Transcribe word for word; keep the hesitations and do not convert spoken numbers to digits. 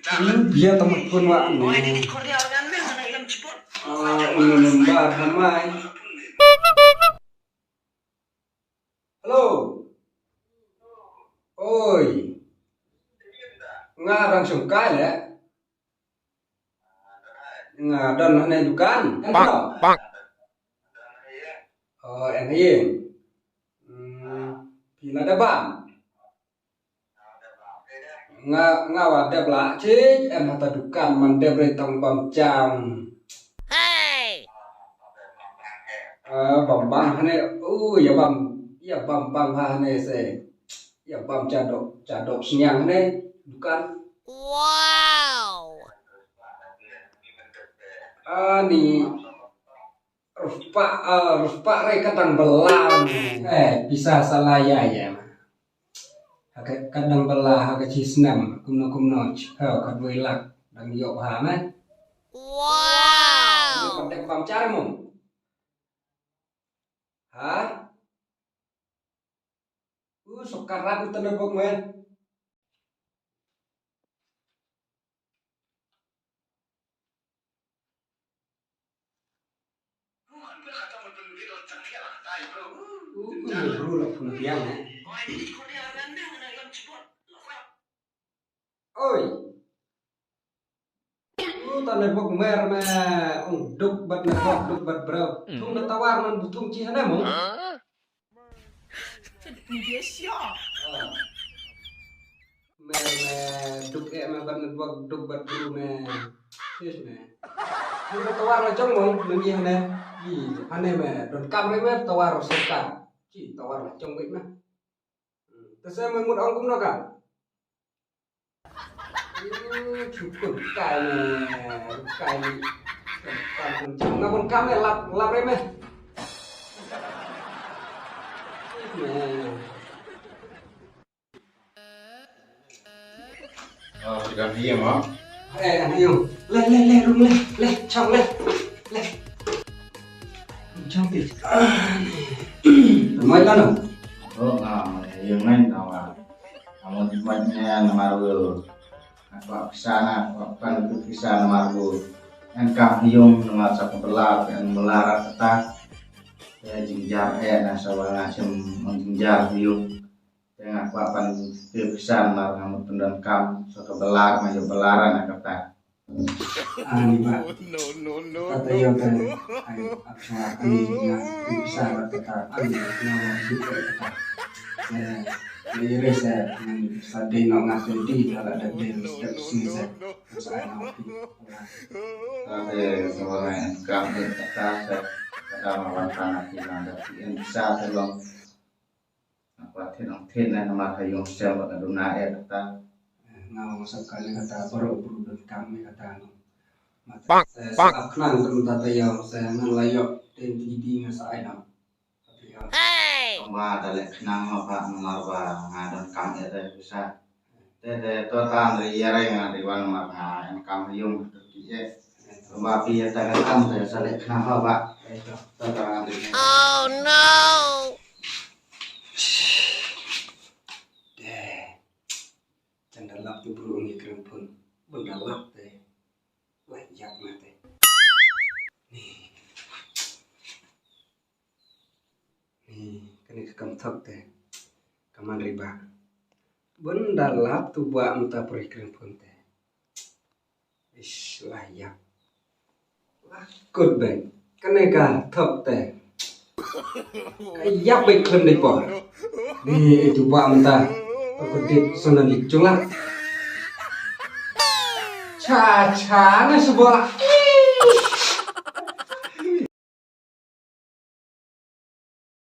Anu bia tamar pun wa anu. Ah, unu number hamai. Hello. Oi. Nga dang shong kai le. Nga don hangne dukan. Kan bang, tau? Bang. Oh, en ye. Hmm, phi la da bang. Nga, nga wa dep la chik en hata dukan man dep re tang bam cham. Hey! Ah, bam bang hane, uh, ya bam, ya bam bang hane se. Ya bam chadok, chadok sniang hane dukan. Wow! Ani Rupa, ah, rupa rai ka dang bela. Eh, pisa salah ya ya. Ha ka, ka dang bela ha ka chi snem kumno kumno ha ka dwai lak dang yok ha na. Wow. Ka dek bam char mo. Ha? U sokar rat u tanda bok me. Ui, ui, ui, ui, ui, ui. Oi. U ta network mer me, ung duk bat network, duk bat bro. Thung na tawar nan bu thung chi hana mo. Mer me duk e me ban duk duk bad bru me. Yes me. Ni ba tawar la jong mo ngi hane. Yi hane me don kam re me tawar sokar. Chi tawar la jong me. Te se me mut ong kumno kan. Chukut kai me kai me. Kan jong na kon kam me lap lap re me. Me. Oh, sudah diem, oh. Eh, ayo. Le, le, le, rung le. Le, chong le. Le. Chong pi. Mai lano. Oh, nga, yang lain tawa. Kamu tempat nya namar wu. Aku pisa na, aku pan tu pisa namar wu. En kam hiung namar sa kebelar, en melar kata. Ya jingjar eh na sawa na sem jingjar hiung. Te nga kwah ban pyndonkam mar nga mut pyndonkam sa ka belar, nga ïoh belar na kata. Ani ba. Tata ïoh tane. Ai ap swa ani nga pisa ba kata ani nga wa duk kata. Sa ïa re sa ngan sa dei nok nga sa dei sa la da dei step sini sa. Sa ai nok. Tata ïoh sa wa ngan kam kata sa kata ma wan tana ki nang da ki en pisa sa long. Nga kwah thied nang thied na namar ha ïong sem bad nga duna eh kata. Nga ong sa kane kata baroh bru donkam ne kata no. Bang, bang. Sa ap khnang ka mynta ta ïa sa ngan la ïoh ten ti di nga sa ai no. Hey! Ba da leh khnang ma ba namar ba nga donkam eh ta pisa. Te te to tan ri ïa ri nga ri wan mar nga en kam yung tu ki eh. Ba pi ïa ta ka kam te sa leh khnang ha ba. To tan ri. Oh no. Te. Chan da lap tu bru ngi kren pun. Bun da lap te. Lai yak na te. Ni. Ni, kane ka kam thok te. Ka man ri ba. Bun da lap tu ba mynta pyrshah kren phone te. Ish, la ïap. La kut beng. Kane ka thok te. Ka ïap beng khlem dei por. Ni, e tu ba mynta. Aku dik sana lik jula. Cha, cha, na sebelah.